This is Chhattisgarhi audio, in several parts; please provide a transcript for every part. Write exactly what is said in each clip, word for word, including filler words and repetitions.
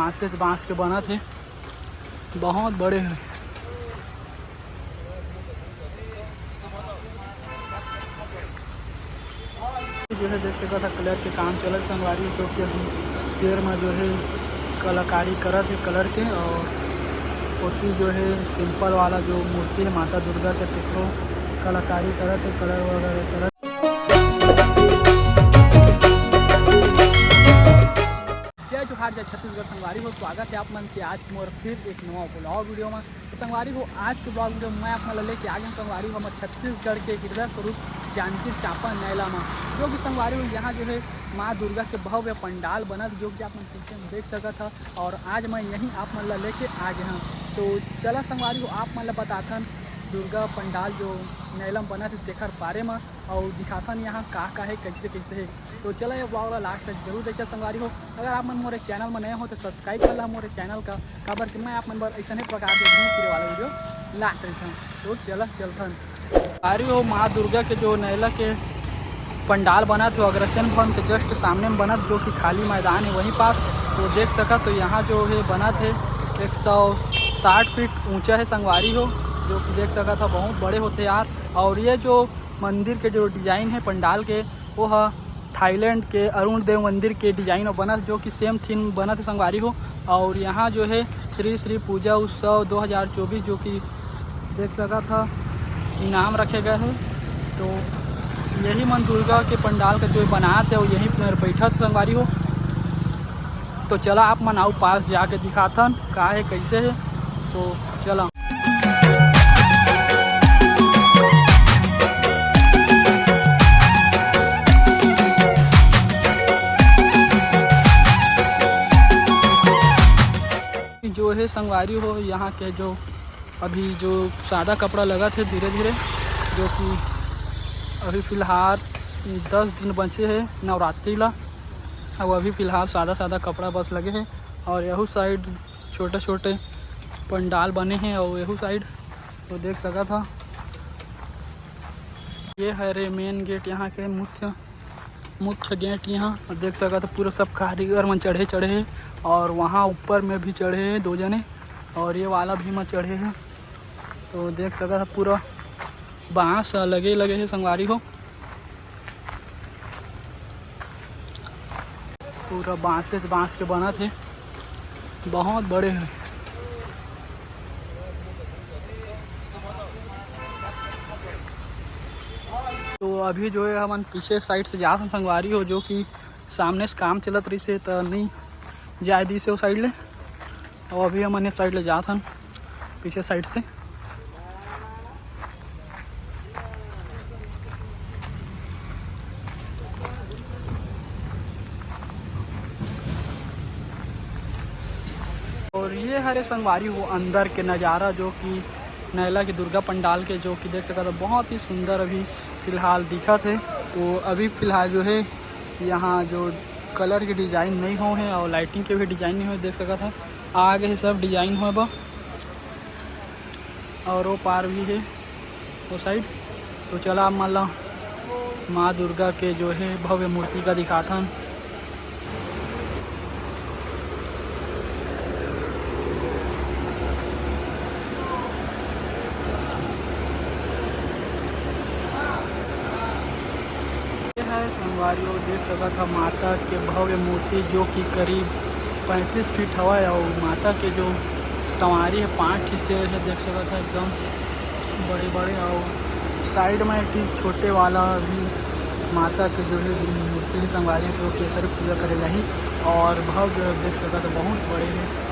बांस से, बांस के बनत हे, बहुत बड़े हे। जो है देख सकत ह कलर के काम चलत संगवारी, जो कि अभी शेर में जो है कलाकारी करत हे कलर के, और ओती जो है सिंपल वाला जो मूर्ति है माता दुर्गा के, तेकरो कलाकारी करत हे, कलर वगैरह करत। जय जोहार, जय छत्तीसगढ़ संगवारी हो, स्वागत है आप मन के आज के मोर फिर एक नवा ब्लॉग वीडियो में। तो संगवारी हो, आज के ब्लॉग वीडियो में मैं आप मन ला लेके आ गया हूँ संगवारी हो, हमर छत्तीसगढ़ के हृदय स्वरूप जांजगीर चांपा नैला में, जो कि संगवारी हो यहाँ जो है माँ दुर्गा के भव्य पंडाल बनत, जो कि आप मन पीछे में देख सकत ह। और आज मैं यहीं आप मन ला लेके आ गया हूँ। तो चला संगवारी हो, आप मन ला बताथन दुर्गा पंडाल जो नैला में बनत हे तेखर बारे में, और दिखाथन यहाँ का का है, कैसे कैसे है। तो चला ये ब्लॉग ला लास्ट तक जरूर देखिए संगवारी हो। अगर आप मन मोरे चैनल में नए हो तो सब्सक्राइब कर ला मोरे चैनल का, काबर कि मैं आप मन बर ऐसने प्रकार के घूमे फिरे वाला वीडियो लात रहिथन। तो चला चलथन। अरे हो माँ दुर्गा के जो नैला के पंडाल बनत हे अग्रसेन भवन के जस्ट सामने में बनत, जो कि खाली मैदान है वहीं पास। तो देख सकत तो यहाँ जो है बनत है एक सौ साठ फीट ऊंचा है संगवारी हो, जो कि देख सकत ह बहुत बड़े होते यार। और ये जो मंदिर के जो डिजाइन है पंडाल के, वो ह थाईलैंड के अरुण देव मंदिर के डिजाइन में बनत, जो कि सेम थीम बनत है संगवारी हो। और यहाँ जो है श्री श्री पूजा उत्सव दो हज़ार चौबीस, जो कि देख सकत ह इनाम रखे गए हैं। तो यही मन दुर्गा के पंडाल का जो बनात है वो यहीं पर बैठत संगवारी हो। तो चला आप मन आऊ पास जाके दिखाथन का है कैसे है। तो चला। जो है संगवारी हो, यहाँ के जो अभी जो सादा कपड़ा लगत हे धीरे धीरे, जो कि अभी फिलहाल दस दिन बचे हे नवरात्रि ला। अब अभी फिलहाल सादा सादा कपड़ा बस लगे हे और यहू साइड छोटे छोटे पंडाल बने हे और यहू साइड तो देख सकत ह। ये हरे मेन गेट यहाँ के मुख्य मुख्य गेट यहाँ देख सकत ह, पूरा सब कारीगर मन चढ़े चढ़े हे और वहाँ ऊपर में भी चढ़े हे दो जने और ये वाला भी में चढ़े हे। तो देख सकत ह पूरा बांस लगे लगे हे संगवारी हो, पूरा बांसे बांस के बनत हे, बहुत बड़े हे। तो अभी जो है हमन पीछे साइड से जात हन संगवारी हो, जो कि सामने से काम चलत रहिस हे त नहीं जाए दिस हे ओ साइड ले। और अभी हमन ये साइड ले जात हन पीछे साइड से। और ये हरे संगवारी हो अंदर के नज़ारा, जो कि नैला के दुर्गा पंडाल के, जो कि देख सकत ह बहुत ही सुंदर अभी फिलहाल दिखत हे। तो अभी फिलहाल जो है यहाँ जो कलर के डिजाइन नहीं हो हे और लाइटिंग के भी डिजाइन नहीं हो, देख सकत ह आगे हे सब डिजाइन हो बा। और वो पार भी हे वो साइड। तो चला आप मन ला माँ दुर्गा के जो है भव्य मूर्ति का दिखाथन। ये है संगवारी हो, देख सकत ह माता के भव्य मूर्ति, जो कि करीब पैंतीस फीट हवय, और माता के जो सवारी है पांच ठे शेर है, देख सकत ह एकदम बड़े बड़े। और साइड में एक ठे छोटे वाला भी माता के जो है जो मूर्ति है संगवारी, जो कि एकर पूजा करे जाही। और भव्य देख सकत ह बहुत बड़े है।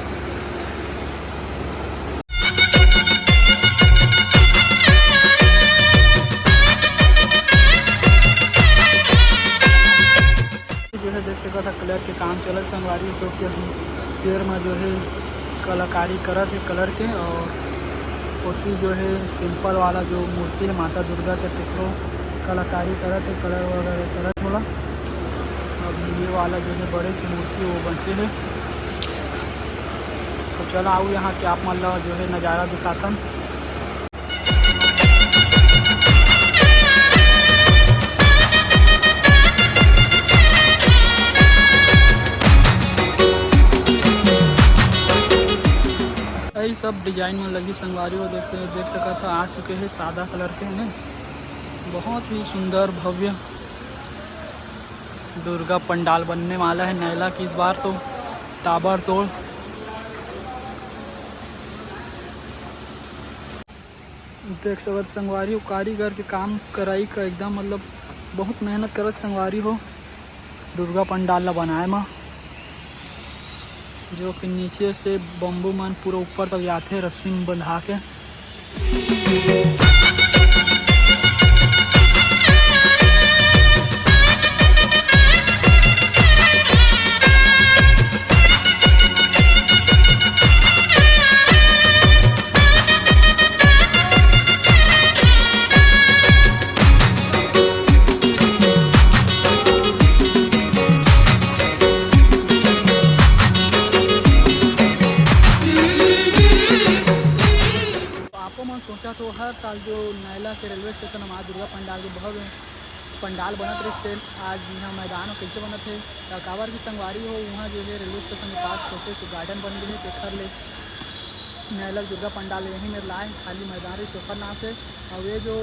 जो है देख सकत ह कलर के काम चलत संगवारी, जो कि अभी शेर में जो है कलाकारी करत है कलर के, और ओती जो है सिंपल वाला जो मूर्ति है माता दुर्गा के, तेकरो कलाकारी करत है, कलर वगैरह करत होला। अब ये वाला जो है बड़े से मूर्ति वो बचे है। तो चला आऊ यहाँ के आप मन ला जो है नज़ारा दिखाथन। डिजाइन में लगी संगवारी हो, जैसे देख सकत ह, आ चुके हैं सादा कलर के, है ना। बहुत ही सुंदर भव्य दुर्गा पंडाल बनने वाला है नैला की इस बार तो ताबड़तोड़। देख सकत संगवारी हो, कारीगर के काम कराई का एकदम, मतलब, बहुत मेहनत करत संगवारी हो दुर्गा पंडाल ला बनाए म, जो कि नीचे से बम्बू मन पूरा ऊपर तक जाथे रस्सी में बंधा के। तो आपो मन सोचा तो हर साल जो नैला के रेलवे स्टेशन म माँ दुर्गा पंडाल के भव्य पंडाल बनत रहिस, आज यहाँ मैदान म कइसे बनत हे। त काबर की संगवारी हो, उहाँ जो है रेलवे स्टेशन के पास छोटे से गार्डन बन गए हे, तेखर ले नैला के दुर्गा पंडाल यहीं मेर लाए, खाली मैदान रहिस ओखर नाम से। और ये जो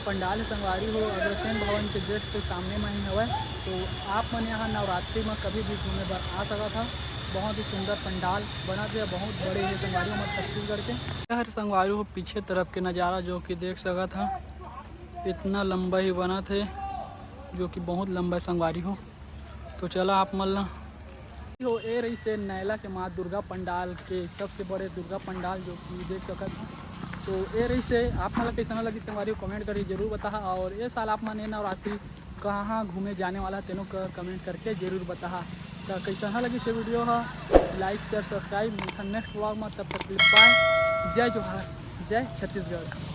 पंडाल है संगवारी हो, अग्रसेन भवन के जस्ट सामने में ही हवय। तो आप मन यहाँ नवरात्रि में कभी भी घूमे बर आ सकत ह। बहुत ही सुंदर पंडाल बनत हे, बहुत बड़े हे संगवारी हो, हमर छत्तीसगढ़ के। यह संगवारी हो पीछे तरफ के नज़ारा, जो कि देख सकत ह, इतना लंबा ही बनत हे, जो कि बहुत लंबा है संगवारी हो। तो चला आप मन ला हो, ए रहिस हे नैला के माँ दुर्गा पंडाल के सबसे बड़े दुर्गा पंडाल, जो कि देख सकत हो। तो ए रहिस हे, आप मन ला कइसन लगिस संगवारी हो, कमेंट करके जरूर बताहा। और ए साल आप मन ए नवरात्रि कहाँ घूमे जाने वाला, तेनो का कमेंट करके जरूर बताहा। तो कइसन लगिस हे वीडियो ह, लाइक, शेयर, सब्सक्राइब, मिलथन नेक्स्ट व्लॉग में, तब तक के लिए बाय, जय जोहार, जय छत्तीसगढ़।